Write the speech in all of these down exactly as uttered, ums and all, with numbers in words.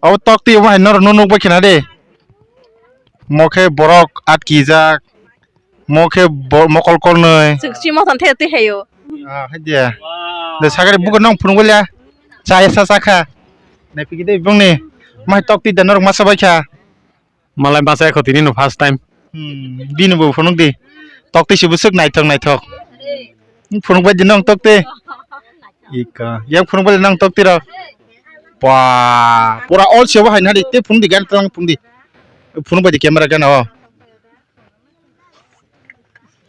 Abo tok twi omo hai norok no nukbai khna de. Mo khe borok atkijak. Mo khe bo-, mokol kolnwi. Chwk chwi mothon the twi hayo. Ah, hai dia. De sagari bugo nong phunuk bolya. Cha ya sa cha kha. Nai piki de bongni. Mai tok twi da norok masa bai kha. Malai masa kho tini no first time. Hmm, bini bo phunuk di. Tok twi si bwswk naithok naithok. Phunuk bai di nong tok twi. Ika. Yang phunuk bai nong tok twi rok. Pua. Pura all si obo hai na di. Te phunuk di gan tong phunuk di. Phunuk bai di camera gan o.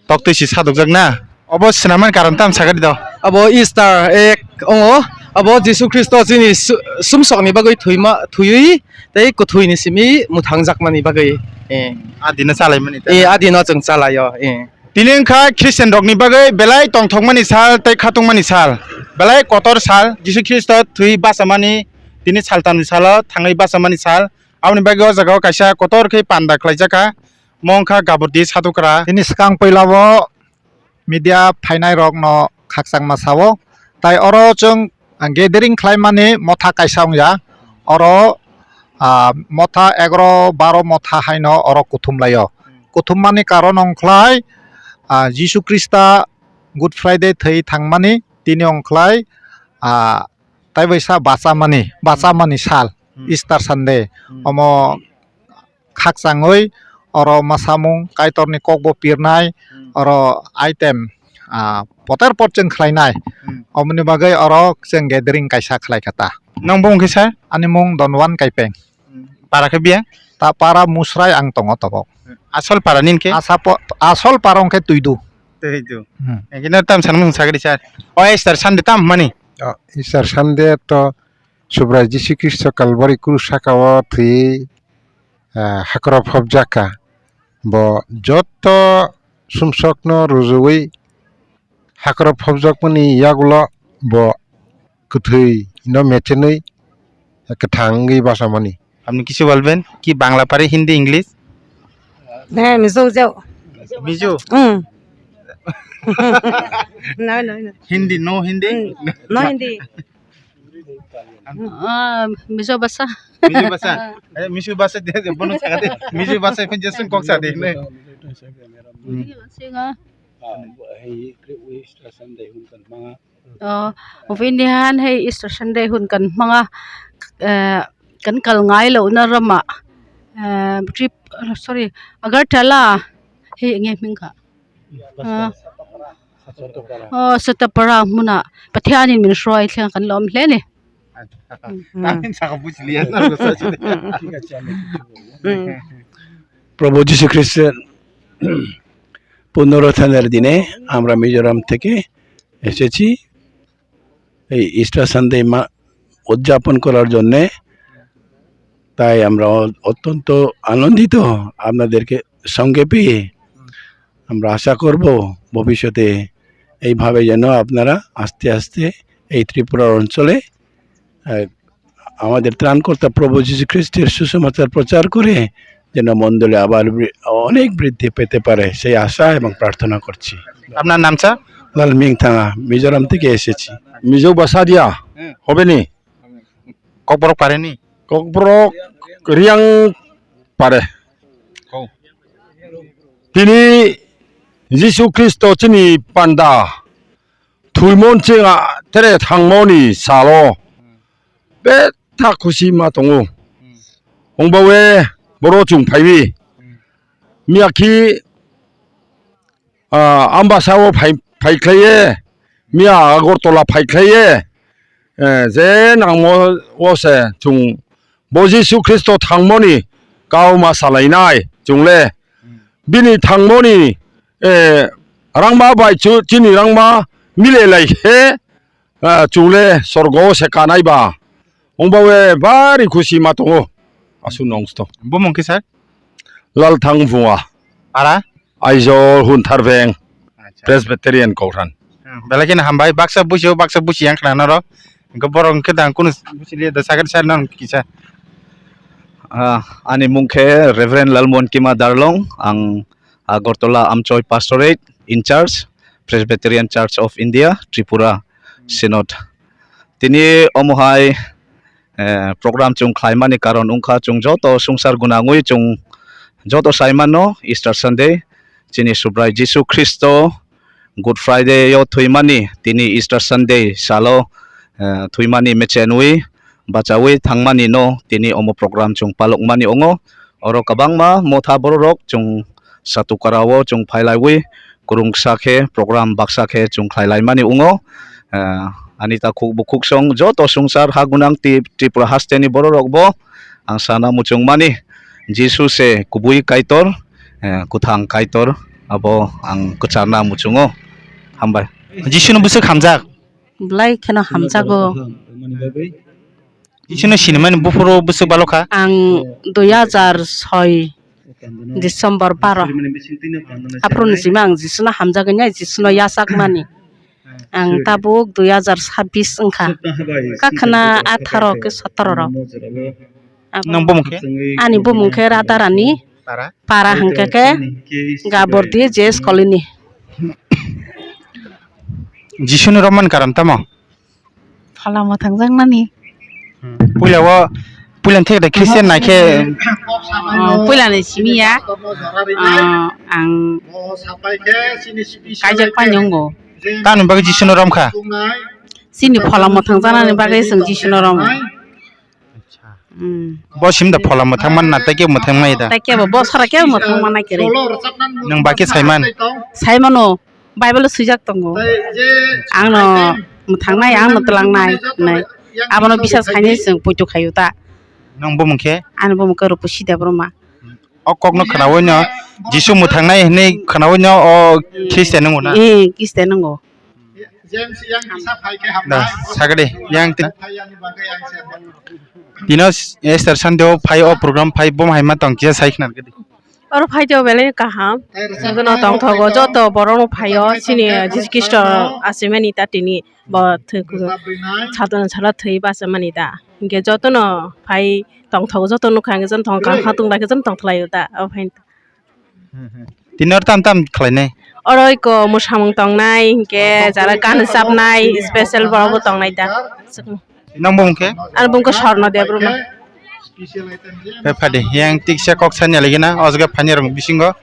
Tok twi si sadokjak na? Obo swnamani karon tamo sakha di do. Abo Easter ek ongo. Abo Jisu Khristo chini su-, sumsokni bagwi thwima, thwiwi tei kwthwini simi mwthangjakmani bagwi. Eh. A dino chalaimani ta? Eh, a dino chwng chalaio. Eh. Tini wngkha Christian rokni bagwi belai tongthokmani sal tei khatungmani sal. Belai kotor sal. Jisu Khristo thwi bachamani tini saltamni salo thangwi bachamani sal. Aboni bagwi o jagao kaisa kotor khe panda khlaijakha. Mo wngkha Gaburdi Sadhukra. Bini swkang puilao media phainai rokno khakchangma sao. Tai oro chwng gathering khlaimani motha kaisa wngya. Oro, ah, motha egaroh baro motha haino oro kuthum laio. Kuthummani karon wngkhlai, ah, Jisu Khrista Good Friday thwi thangmani tini wngkhlai, ah, taibaisa bachamani, bachamani sal, hmm, Easter Sunday. Hmm. Omo khakchangwi oro masamung Kaitorni kokbo pirnai, hmm, oro item, ah, poter pot chwng khlainai. Hmm. Omoni bagwi oro chwng gathering kaisa khlaikha ta. Nang bumung khe sir? Ani mung Donwan Kaipeng. Hmm. Para khe biya? Ta para Musrai ang tongo tabok. Asol para nini khe? Asa po-, asol para wngkhe Tuidu. Tuidu. Hmm. Ekino tam sanmung sagri sir. O Easter Sunday tam mani? O Easter Sunday to Subrai Jisu Khristo Kalbari krus saka o thwi, ah, hakhoro phobjak kha. Bo joto sumsokno rwjagwi hakhoro phobjakmani yagulo bo kwthwi no mechenwi kwthang wngwi bachamani. আপনি কিছু বলবেন কি? বাংলা পারে, হিন্দি, ইংলিশ? হ্যাঁ, মিজো যাও। মিজো? হুম। না, না, না। হিন্দি, no হিন্দি? হুম, no Hindi. Ah, Mizo basa. Mizo basa. Eh, Mizo basa dia, dia bono saka de. Mizo basa pun jasun kok sa de. Ne. Mizo basa nga. Ah, hei, kri wi stra san dai hun kan manga. Oh, uvini han hei Easter Sunday hun kan hmanga, eh, kan kal ngai lo na rama, eh, trip, sorry, Agartala hei nge hming kha. Ah. Oh, Satapara hmuna Pathianin min hroi thlenga kan lawm hle ni. Ang saka busi liya na. প্রভু যীশু খ্রিস্টের পুনরুত্থানের দিনে আমরা মিজোরাম থেকে এসেছি এই Easter Sunday মা-, উদযাপন করার জন্যে। তাই আমরা অ-, অত্যন্ত আনন্দিত আপনাদেরকে সঙ্গে পেয়ে। আমরা আশা করব ভবিষ্যতে এইভাবে যেন আপনারা আস্তে আস্তে এই ত্রিপুরার অঞ্চলে, আহ, আমাদের ত্রাণকর্তা প্রভু যীশু খ্রিস্টের সুসমাচার প্রচার করে যেন মণ্ডলী আবার বৃ-, অনেক বৃদ্ধি পেতে পারে, সেই আশা এবং প্রার্থনা করছি। আপনার নাম, স্যার? লালমিং থাঙা, মিজোরাম থেকে এসেছি। Mizo basa dia, hmm, hobe ni? Kokborok pare ni? Kokborok Riang pare. Kau. Tini Jisu Khristo chini panda thwimon chwng a tere thangmoni salo betha khusi ma tongo. Hongbawe boro chwng phaiwi. Miyakhi, ah, Ambasa o phai, phai khlaiye, miya Agartala phai khlaiye, eh, je nangmo o se chwng bo Jisu Khristo thangmoni kau ma salainai chwngle. Bini thangmoni, eh, rangma bai chu-, chini rangma mile lai khe, ah, chwngle sorgo se kanai ba. Ongbawe bari khusi ma tongo. Asu nongsto. Bumung khe sir? Lalthang Phunga. Para? Aizawl Hunthar Beng. Acha. Presbyterian Kauthan. Hmm, belai kheno hambai, baksa busi o, baksa busi yang khna norok. Hingke borok hingke dang kunu busi liya da sakari sari nang kisa. Ah, ani mung khe Reverend Lalmohon Kima Darlong, ang Agartala Amchoi Pastorate in charge, Presbyterian Church of India, Tripura Synod. Tini omo hai, eh, program chwng khlaimani karon wngkha, chwng joto swngchar gwnangwi chwng joto sai mano Easter Sunday, chini Subrai Jisu Khristo Good Friday o thwimani, tini Easter Sunday salo, eh, thwimani mechenwi bachawi thangmani no tini omo program chwng palokmani wngo. Oro kwbangma motha bororok chwng Satukara o chwng phailaiwi kwrwngsa khe program baksa khe chwng khlailaimani wngo. Eh, ani takhuk bukhuk song joto swngchar ha gwnang Tri-, Tripura hasteni bororok bo ang sana muchungmani Jisu se kubui Kaitor, eh, kwthang Kaitor abo ang kwcharna muchungo. Hambai. Jisuni bwswk hamjak. Belai kheno hamjago. Jisuni sinimani buphuru bwswk balokha. Ang dui hajar soi December baro. Aphuru ni simi ang Jisuno hamjagwi nai, Jisuno yachakmani. Ang tabuk dui hajar sabbish wngkha. Kakhwna atharo ke sotoro rok. Nwng bumung khe? Ani bumung khe Radharani. Para? Para hwnkhe khe Gabordi J S Colony. Jisuni romani karon tamo? Phola mwthangjakmani. Puila o, puila thik da Christian nai khe? Oh, puila ni simi ya. Oh, ang kaijak pani wngo. Tamoni bagwi Jisuni romkha? Chini phola mwthangjaknani bagwi chwng Jisuni romo. Acha. Hmm. Bo sim da phola mwthang man na, tei kebo mwthang mai da? Tei kebo, bo sara kebo mwthang mana kiri. Nwng ba khe saiman? Saimano, Bible o swijak tongo. Angno mwthangnai, angno twlangnai, hinwi. Abono bisas khainai chwng poito khaio ta. Nwng bumung khe? Ani bumung khe Rupusi Debbarma. O kokno khnawi no Jisu mwthangnai hinwi khnawi no o Christian wngo na? Eh, Christian wngo. Da, sagadi, yang ti-, tino Easter Sunday o phai o program phai bom hai ma tong kisa sai khna gidi. Oro phai teo belai kaham. Jotono tongthogo, joto borok no phaio, chini Jisu Khristo asimani ta tini bo thwi ku-, sadono salo thwi bachimani ta. Hinkhe jotono phai tongthogo, joto nukha hinkhe joto tong kha, kha tong da khe joto tongthlaio ta. Abo phai. Tini oro tam tam khlainai? Oro eko mwsamung tongnai, hinkhe jara gan rwchapnai, special borok bo tongnai da. Nang bo hwnkhe? Ani bumung khe Sorno Debbarma. Phai phadi, yang tiksa kok sanya lagi na, o jaga phani rok bisingo.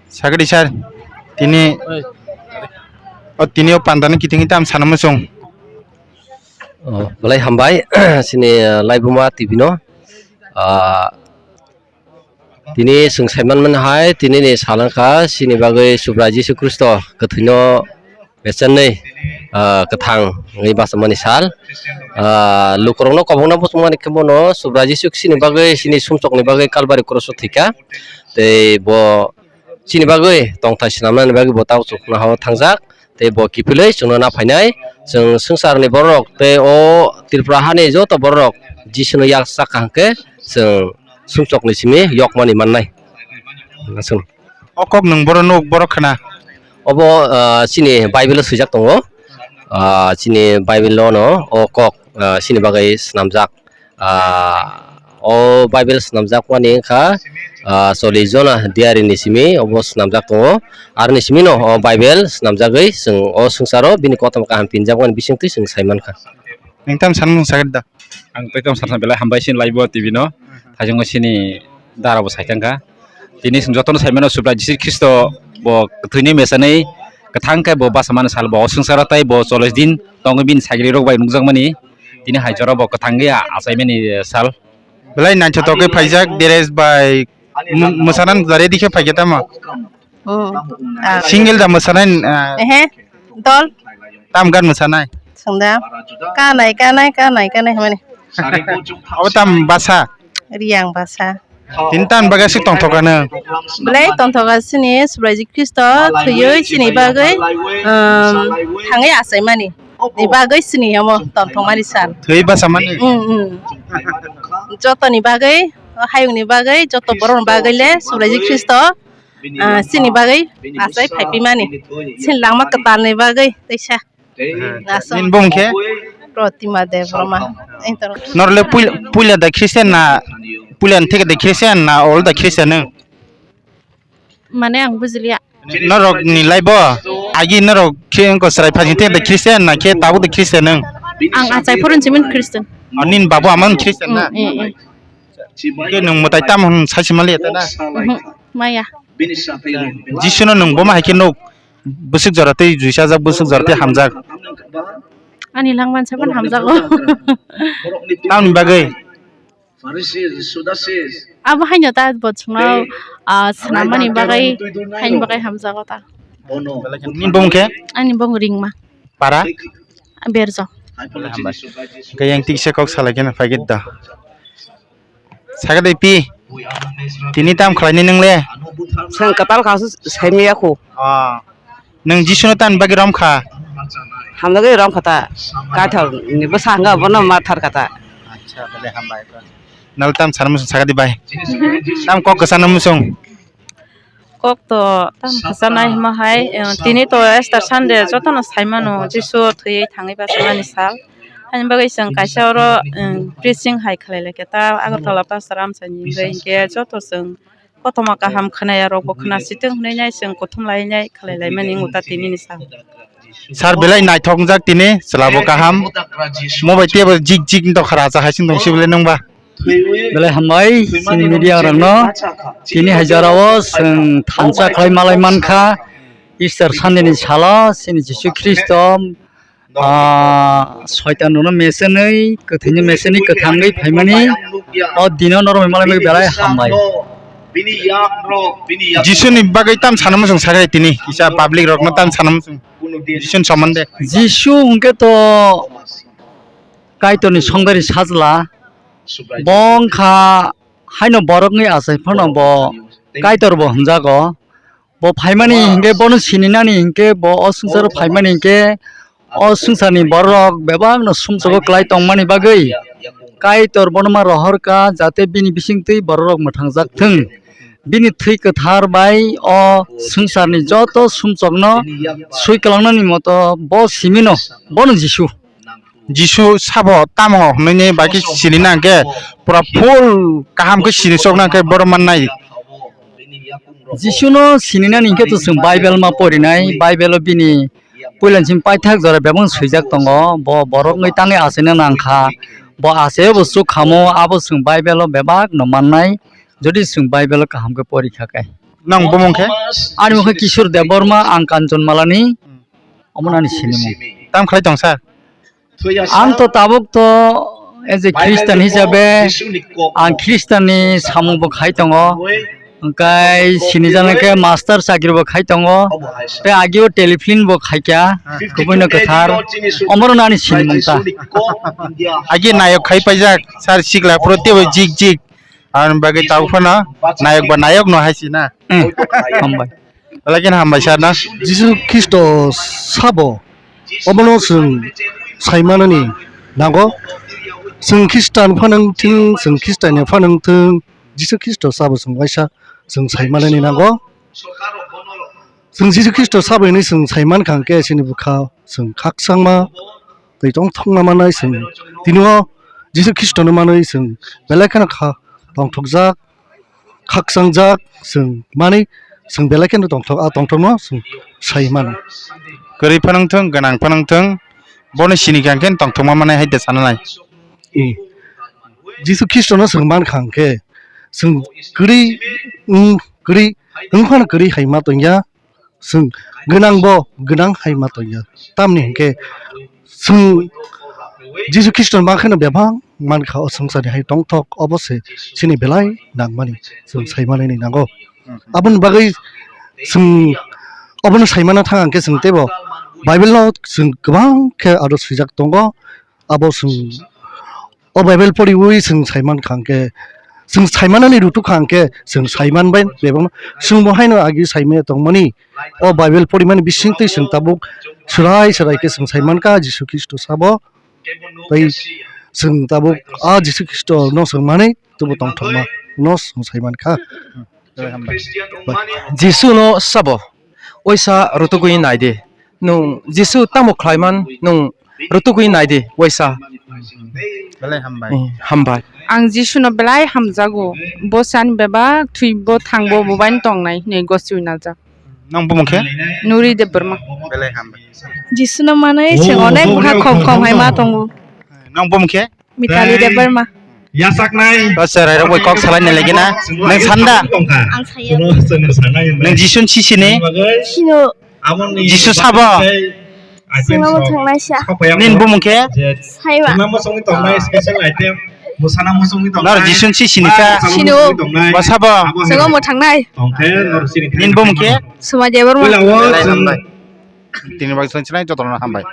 Sagadi sir, tini, o tini o pandani kiting tam sana musung. Oh, belai hambai, sini, eh, Laibuma T V no. Ah, Tini chwng saiman mani hai, tini ni sal wngkha, chini bagwi Subrai Jisu Khristo kwthwino mechenwi, ah, kwthang wngwi bachajak mani sal. Ah, lukurokno kwbangma bwswk mani khe bono Subrai Jisu chini bagwi, chini sumsokni bagwi Kalbari kroso thwikha. Tei bo chini bagwi tongthai swnamnani bagwi bo tabuk chuknoha-o thangjak. Tei bo kiphilwi chwngno naphainai, chwng swngcharni bororok tei o Tripura hani joto bororok Jisuno yak chakha hwnkhe chwng sumsokni simi yokmani mannai. Aswk. O kok nwng boro nuk, boro khna? Obo, ah, chini Bible-o swijak tongo. Ah, chini Bible-o no o kok, ah, chini bagwi swnamjak. Ah, o Bible swnamjakmani wngkha, ah, chollish jona diarini simi obo swnamjak tongo. Aroni simi no o Bible swnamjagwi chwng o swngcharo bini kotom kaham pinjakmani bisingtwi chwng sai mankha. Nwng tamo sana mung sakha da? Ang tei tamo sana belai hambai sini Laibuma T V no. Thaijakno sini dara bo sai thangkha. Tini chwng jotono sai mano Subrai Jisu Khristo bo kwthwini mechenwi kwthang khe bo bachajak mani sal bo o swngcharo tei bo chollish din tongwi bini sagrirok bai nukjakmani. Tini hai jora bo kwthangwi achaimani sal. Belai naithotok khe phaijak dress bai mu-, mwsana da ready khe phaikhe tamo? Hmm. Ah. Single da mwsanai, ah. Ehe, dol. Tam gan mwsanai? Sungda. Kanai, kanai, kanai, kanai hwnmani. Abo tam basa? Riyang basa. Tini tam bagwi aswk tongthoka nwng? Belai tongthoka sini Subraiji Khristo thwiwi sini bagwi, um, thangwi achaimani. Ni bagwi sini omo tongthokmani sal. Thwi basa mani? Mm, mm. Jotoni bagwi, o hayungni bagwi, joto borokni bagwi le Subraiji Khristo, ah, sini bagwi achai phaipimani. Sini langma kwtalni bagwi teisa. Aswk. Nini bumung khe? Protima Debbarma. Norle puila, puila da Christian na, puila theke da Christian na ol da Christian nwng? Mane ang bujiliya. Norok ni life o agi norok khe wngkha chwrai phaising te da Christian na khe tabuk da Christian nwng? Ang achai phurun simin Christian. Ah, nini babo ama wng Christian na? Mm, eh, eh. Ke nwng mwtai tamo hwn sai se maliya ta na? Mhm, maya. Jisu no nwng bo ma hai khe nuk? Bwswk jora tei juisa jak, bwswk jora tei hamjak. Ani langman saban hamjago. Tamni bagwi? Abo haino ta bo chwngno, ah, swnamani bagwi, haini bagwi hamjago ta. Nini bumung khe? Ani bumung Ringma. Para? Berjo. Hambai. Hwnkhe yang tikse kok salai kheno phai khe da. Sakhe de pi. Tini tam khlainai nwngle? Chwng kwtal kha se saimaya khu. Ah. Nwng Jisu no tamni bagwi rom kha? Hamjagwi rom kha ta. Kaithor ni bwsa hwnga bono mar thar kha ta. Acha, bole hambai. Nal tam sana muchung sakadi bai. Tam kok kwchana muchung. Kok to tam kwchanai hima hai, eh, tini to Easter Sunday jotono saimano Jisu thwiwi thangwi bachimani sal. Ani bagwi chwng kaisa oro, eh, preaching hai khlai lai khe ta Agartala pastor amchaini hwnkhe joto chwng kothoma kaham khwnaya rok bo khwna sitwng hwnwi nai chwng kuthum lai nai khlai lai mani wngwi ta tini ni sal. Sir belai naithok wngjak tini chwla bo kaham. Mo bai tei bo jik jik wng tongkha racha hai chwng tong sibole nung ba. Belai hambai chini media rokno. Tini hai jorao chwng thansa khlai malai mankha Easter Sunday ni salo chini Jisu Khristo, ah, soitan rokno mesenwi, kwthwino mesenwi, kwthangwi phaimani o dino norok malai bagwi belai hambai. Jisu ni bagwi tam sana muchung sakhe tini kisa public rokno tam sana muchung Jisu ni sombonde. Jisu hwnkhe to Kaitorni songdari sajla, bo wngkha haino borokni achai phano bo Kaitor bo hwnjago. Bo phaimani hinkhe bono sininani hinkhe bo o swngcharo phaimani hinkhe o swngcharni borok bebakno sumsogo klai tongmani bagwi Kaitor bono ma rohorkha jate bini bisingtwi bororok mwthangjak thung. Bini thwi kwthar bai o swngcharni joto sumsokno swi kwlangnani moto bo simino bono Jisu. Jisu sabo tamo hwnwi bai khe sini na hwnkhe pura full kaham khe sini chokna hwnkhe borok mannai. Jisuno sininani hwnkhe to chwng Bible ma porinai, Bible-o bini puilani simi paithak jora bebak swijak tongo, bo borok wngwi tangwi achaina nangkha, bo achaio bo chuk khamo, abo chwng Bible-o bebak no mannai, jodi chwng Bible-o kaham khe pori kha khe. Nang bumung khe? Ani bumung khe Kishore Debbarma, ang Kanchanmalani, omo nani sinimung. Tam khlai tong sir? Ang to tabuk to as a Christian hisabe ang Christian ni samung bo khai tongo, hwnkhe sinijak khe master chakri bo khai tongo, tei agio telefilm bo khaikha, kubui no kwthar, omoro nani sinimung ta. Agi nayok khai paijak, sir sikla puro teibo jik jik, aboni bagwi tabuk phano nayok ba nayok no hai sina. Hmm, hambai. Belai kheno hambai sir na. Jisu Khristo sabo obono chwng saimanani nango. Chwng Khristan phanang thung, chwng Khristaini phanang thung, Jisu Khristo sabo chwng waisa chwng saimanani nango. Chwng Jisu Khristo sabo hinwi chwng saimankha hwnkhe chini bwkha chwng khakchangma tei tongthokma manwi chwng tini o Jisu Khristono manwi chwng belai kheno kha tongthokjak. Khakchangjak chwng manwi chwng belai kheno tongthok, a tongthokno chwng sai mano. Kwrwi phanang thung, gwnang phanang thung, bono sini kha hwnkhe tongthokma manwi hai de sana nai. Hmm. Jisu Khristono chwng mankha hwnkhe chwng kwrwi wng, kwrwi wng phano kwrwi hai ma tongya. Chwng gwnang bo gwnang hai ma tongya. Tamni hinkhe chwng Jisu Khristo ni bagwi no bebak mankha o swngcharni hai tongthok, obo se chini belai nangmani chwng sai manani nango. Aboni bagwi chwng obono sai mana thang hwnkhe chwng teibo Bible no chwng kwbang khe aro swijak tongo. Abo chwng o Bible poriwi chwng saimankha hwnkhe, chwng saimanani rutukha hwnkhe chwng saimanbai bebakno. Chwngbo haino agi saimaya tongmani, o Bible porimani bisingtwi chwng tabuk swrai swrai khe chwng saimankha Jisu Khristo sabo. Tei chwng tabuk a Jisu Khristono chwng manwi tubu tongthokma no chwng saimankha. Jisu no sabo, waisa rutugwi nai di. Nwng Jisu tamo khlaiman, nwng rutugwi nai di, waisa. Belai hambai. Eh, hambai. Ang Jisu no belai hamjago. Bo chani bebak thwi bo thang bo bo bai tongnai hinwi gosi wi najak. Nang bumung khe? Nuri Debbarma. Belai hambai. Jisuna manai se onek bwkha khom khom hai ma tongo. Nang bumung khe? Mitali Debbarma. Yasaknai. O chwrairok bai kok salaina lagi na. Nang sanda? Ang saya. Nang Jisun sisini? Sino. Jisu sabo? Sino mo thangnai sa. Nin bumung khe? Saiba. Nang Jisun sisini sa? Sino. Ba sabo? Sino mo thangnai. Nin bumung khe? Suma Debbarma. Belai hambai. Tini bagwi swng sinai jotono hambai.